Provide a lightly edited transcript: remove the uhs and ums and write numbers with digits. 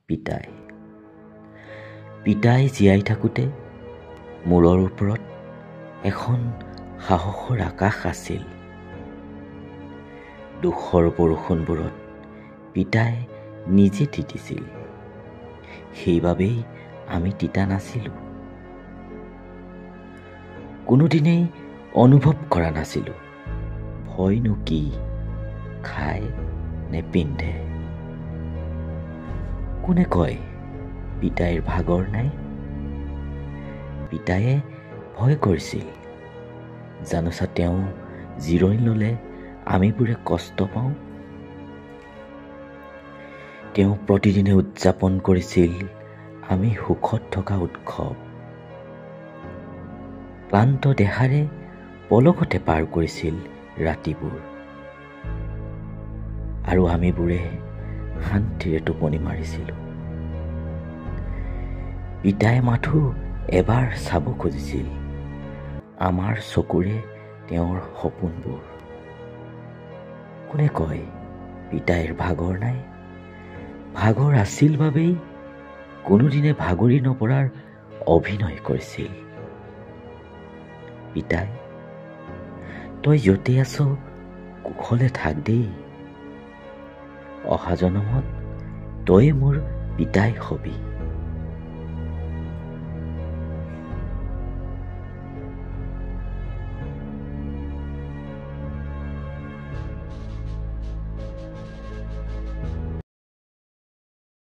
পিতাই। পিতাই জীয়াই থাকোঁতে মূৰৰ ওপৰত এখন সাহসৰ আকাশ আছিল। দুখৰ বৰষুণবোৰত পিতাই নিজে তিতিছিল, সেইবাবেই আমি তিতা নাছিলোঁ। কোনোদিনেই অনুভৱ কৰা নাছিলোঁ ভয়নো কি, খায় নে পিন্ধে। কোনে কয় পিতাইৰ ভাগৰ নাই? পিতায়ে ভয় কৰিছিল, জানোচা তেওঁ জিৰণি ল'লে আমিবোৰে কষ্ট পাওঁ। তেওঁ প্ৰতিদিনে উদযাপন কৰিছিল আমি সুখত থকা উৎসৱ। ক্লান্ত দেহাৰে পলকতে পাৰ কৰিছিল ৰাতিবোৰ, আৰু আমিবোৰে শান্তিৰে টোপনি মাৰিছিলোঁ। পিতাই মাথো এবাৰ চাব খুজিছিল আমাৰ চকুৰে তেওঁৰ সপোনবোৰ। কোনে কয় পিতাইৰ ভাগৰ নাই? ভাগৰ আছিল বাবেই কোনোদিনে ভাগৰি নপৰাৰ অভিনয় কৰিছিল। পিতাই, তই য'তে আছ কুশলে থাক দেই, অহা জনমত তয়ে মোৰ পিতাই হবি।